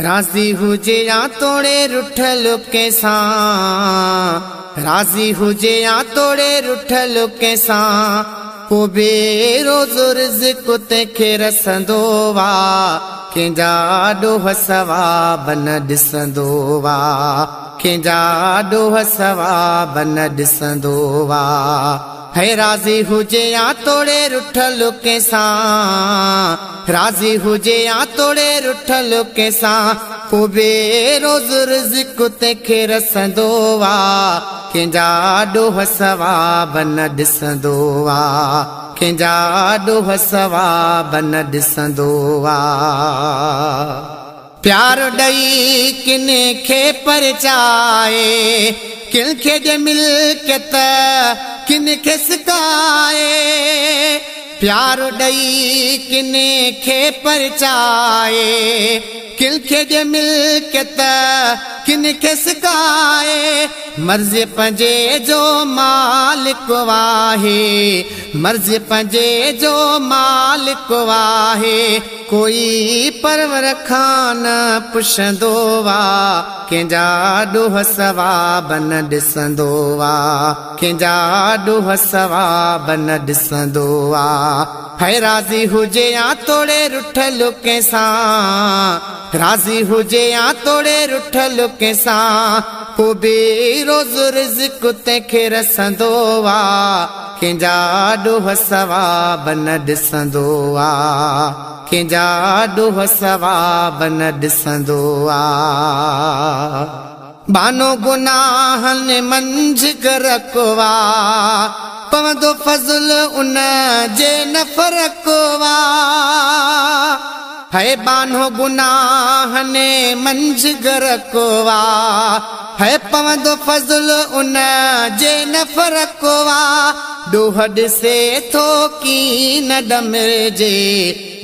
راضي هجي يا توڙي رٺل ڪنهن سان، راضي هجي يا توڙي رٺل ڪنهن سان، پو به روز رزق تنهن کي رسندو وا، ڪنهن جا ڏوهه ثواب نه ڏسندو وا، ڪنهن جا ڏوهه ثواب نه ڏسندو وا. هي راضي هجي يا توڙي رٺل ڪنهن سان، راضي هجي يا توڙي رٺل ڪنهن سان، پو به روز رزق تنهن کي رسندو آ، ڪنهن جا ڏوهه ثواب نه ڏسندو آ، ڪنهن جا ڏوهه ثواب نه ڏسندو آ. پيار ڏئي ڪن کي پرچائي، ڪن کي ڏي ملڪيت ڪن کي سڪائي. پيار ڏئي ڪن کي پرچائي، ڪن کي ڏي ملڪيت ڪن کي سڪائي. مرضي پنهنجي جو مالڪ آهي، مرضي پنهنجي جو مالڪ آهي. ڪوئي پرور کان نه پڇندو آ، ڪنهن جا ڏوهه ثواب نه ڏسندو آ، ڪنهن جا ڏوهه ثواب نه ڏسندو آ. هي راضي هجي يا توڙي رٺل ڪنهن سان، راضي هجي يا توڙي رٺل ڪنهن سان، پو به روز رزق تنهن کي رسندو آ، ڪنهن جا ڏوهه ثواب نه ڏسندو آ، ڪنهن جا ڏوهه ثواب نه ڏسندو آ. ٻانهو گناهن منجهه غرق آ، پوندو فضل ان جي نه فرق آ. هي ٻانهو گناهن منجهه غرق آ، هي پوندو فضل ان جي نه فرق آ. ڏوهه ڏسي ٿو ڪين ڏمرجي،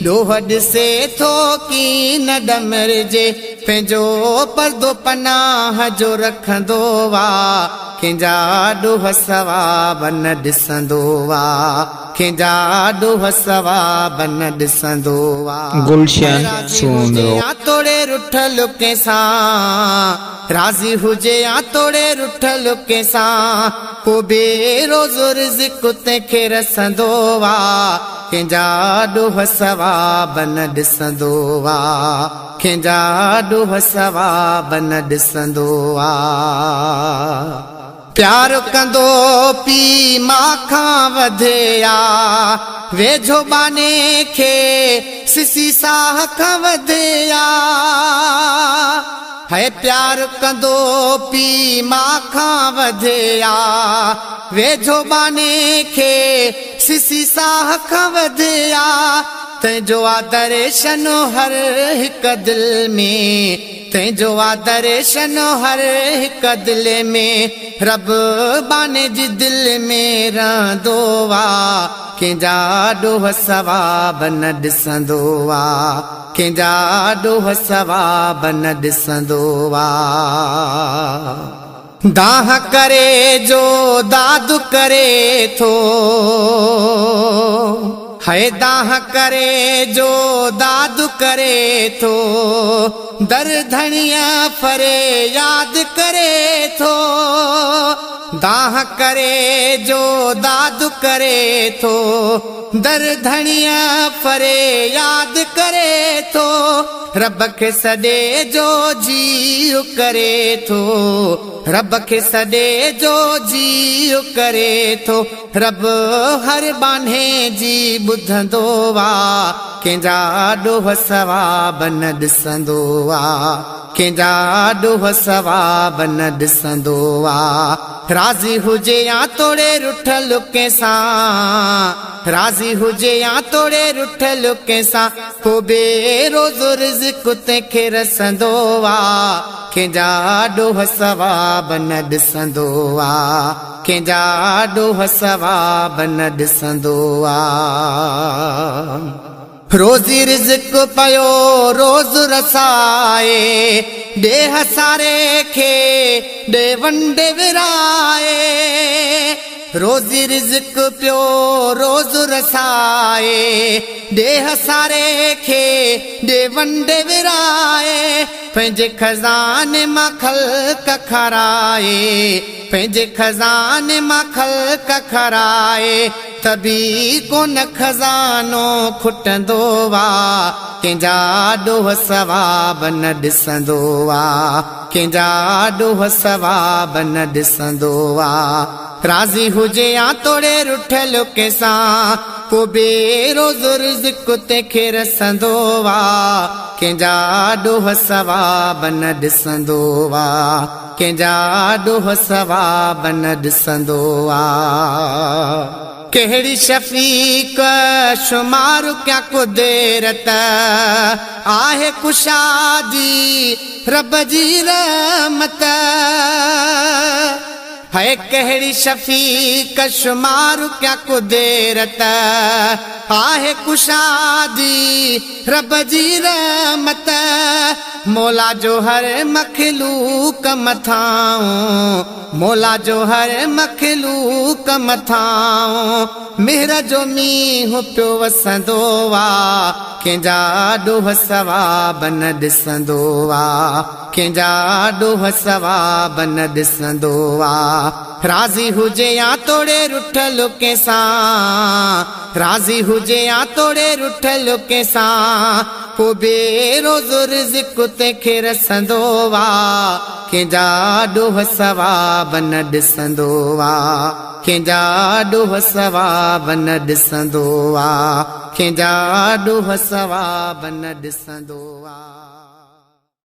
ڏوهه ڏسي ٿو ڪين ڏمرجي، پنهنجو پردو پناهه جو رکندو آ، ڪنهن جا ڏوهه ثواب نه ڏسندو آ، ڪنهن جا ڏوهه ثواب نه ڏسندو آ. گلشن راضي هجي سومرو. يا توڙي رٺل ڪنهن سان، راضي هجي يا توڙي رٺل ڪنهن سان، پو به روز رزق تنهن کي رسندو آ، ڪنهن جا ڏوهه ثواب نه ڏسندو آ، ڪنهن جا ڏوهه ثواب نه ڏسندو آ. پيار ڪندو پيء ماء کان وڌيا، ويجهو ٻانهي کي سسي ساهه کان وڌيا. هي پيار ڪندو پيء ماء کان وڌيا، ويجهو ٻانهي کي سسي ساهه کان وڌيا. تنهنجو آ درشن هر هڪ دل ۾، تنهنجو آ درشن هر هڪ دل ۾، رب ٻانهي جي دل ۾ رهندو آ، ڪنهن جا ڏوهه ثواب نه ڏسندو آ، ڪنهن جا ڏوهه ثواب نه ڏسندو آ. دانهن ڪري جو داد ڪري ٿو، هي دانهن ڪري جو داد ڪري ٿو، در ڌڻيء ڦري ياد ڪري ٿو. دانهن ڪري جو داد ڪري ٿو، در ڌڻيء ڦري ياد ڪري ٿو. رب کي سڏي جو جيء ڪري ٿو، رب کي سڏي جو جيء ڪري ٿو. رب هر ٻانهي جي ٻڌندو آ، ڪنهن جا ڏوهه ثواب نه ڏسندو آ، ڪنهن جا ڏوهه ثواب نه ڏسندو آ. راضي هجي يا توڙي رٺل ڪنهن سان، راضي هجي يا توڙي رٺل ڪنهن سان، پو به روز رزق تنهن کي رسندو آ، ڪنهن جا ڏوهه ثواب نه ڏسندو آ، ڪنهن جا ڏوهه ثواب نه ڏسندو آ. روزي رزق پيو روز رسائي، ڏيهه ساري کي ڏي ونڊ ورهائي. روزي رزق پيو روز رسائي، ڏيهه ساري کي ڏي ونڊ ورهائي. پنهنجي خزاني مان خلق کارائي، پنهنجي خزاني مان خلق کارائي، ته به ڪونه خزانو کٽندو آ، ڪنهن جا ڏوهه ثواب نه ڏسندو آ، ڪنهن جا ڏوهه ثواب نه ڏسندو آ. راضي هجي يا توڙي رٺل ڪنهن سان، پو به روز رزق تنهن کي رسندو آ، ڪنهن جا ڏوهه ثواب نه ڏسندو آ، ڪنهن جا ڏوهه ثواب نه ڏسندو آ. ڪهڙي شفيق شمار ڪيان قدرت، آهي ڪشادي رب جي رحمت. هي ڪهڙي شفيق شمار ڪيان قدرت، آهي ڪشادي رب جي رحمت. مولا جو هر مخلوق مٿان، مولا جو هر مخلوق مٿان، مهر جو مينهن پيو وسندو آ، ڪنهن جا ڏوهه ثواب نه ڏسندو آ، ڪنهن جا ڏوهه ثواب نه ڏسندو آ. راضي هجي يا توڙي رٺل ڪنهن سان، راضي هجي يا توڙي رٺل ڪنهن سان، پو به روز رزق تنهن کي رسندو آ، ڪنهن جا ڏوهه ثواب نه ڏسندو آ، ڪنهن جا ڏوهه ثواب نه ڏسندو آ، ڪنهن جا ڏوهه ثواب نه ڏسندو آ.